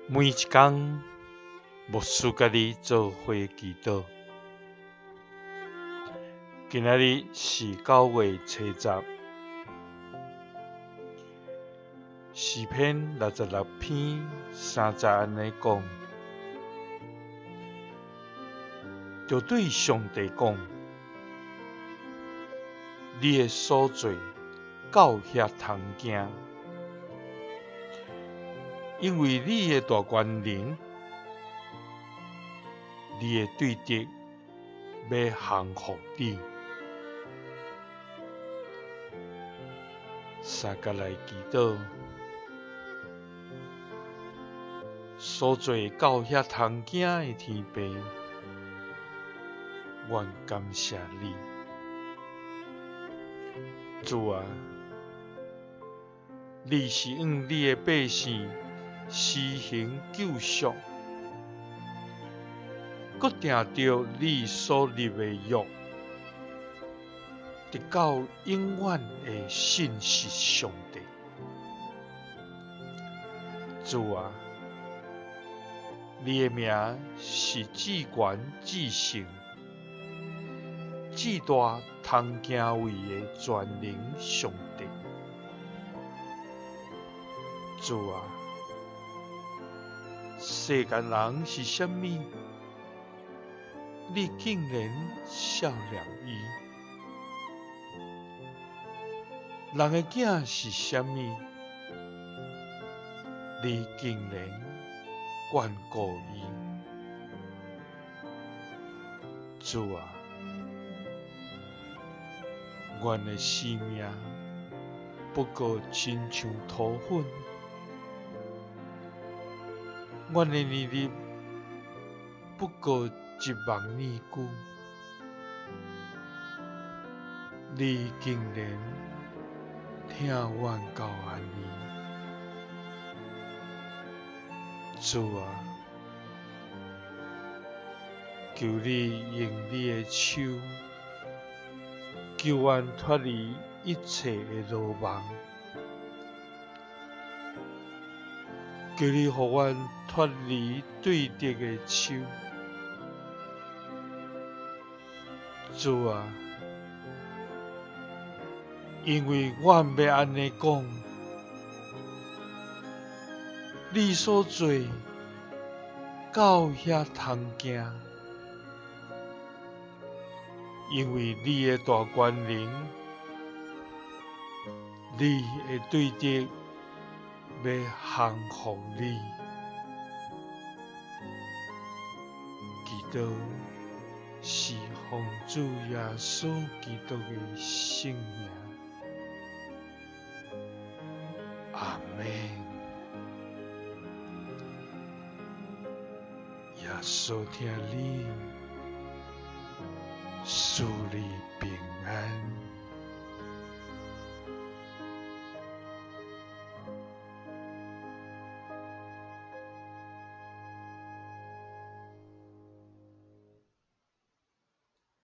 每一工，牧師佮你做伙祈禱。今仔日是9月初10，詩篇66篇3節按呢講，著對上帝講：你的所做到遐通驚，因為你的大權能，你的對敵欲降服你。三佮來祈禱，所做到遐通驚的天父，阮感謝你，主啊，你是向你的百姓施行救贖，閣定著你所立的約，直到永遠的信實上帝。主啊，你的名是至懸至聖、至大通敬畏的全能上帝。主啊，世間人是啥物？你竟然惜念伊？人的囝是啥物？你竟然眷顧伊？主啊，阮的生命不過親像塗粉，阮的年日不過一目爾久，你竟然疼阮到按呢？主啊，求你用你的手救阮脫離一切的魯莽，求你予阮脫離對敵的手。主啊，因為阮欲按呢講，你所做到遐通驚，因為你的大權能，你的對敵欲降服你。祈禱是奉主耶穌基督的聖名。阿們。耶穌疼你，賜你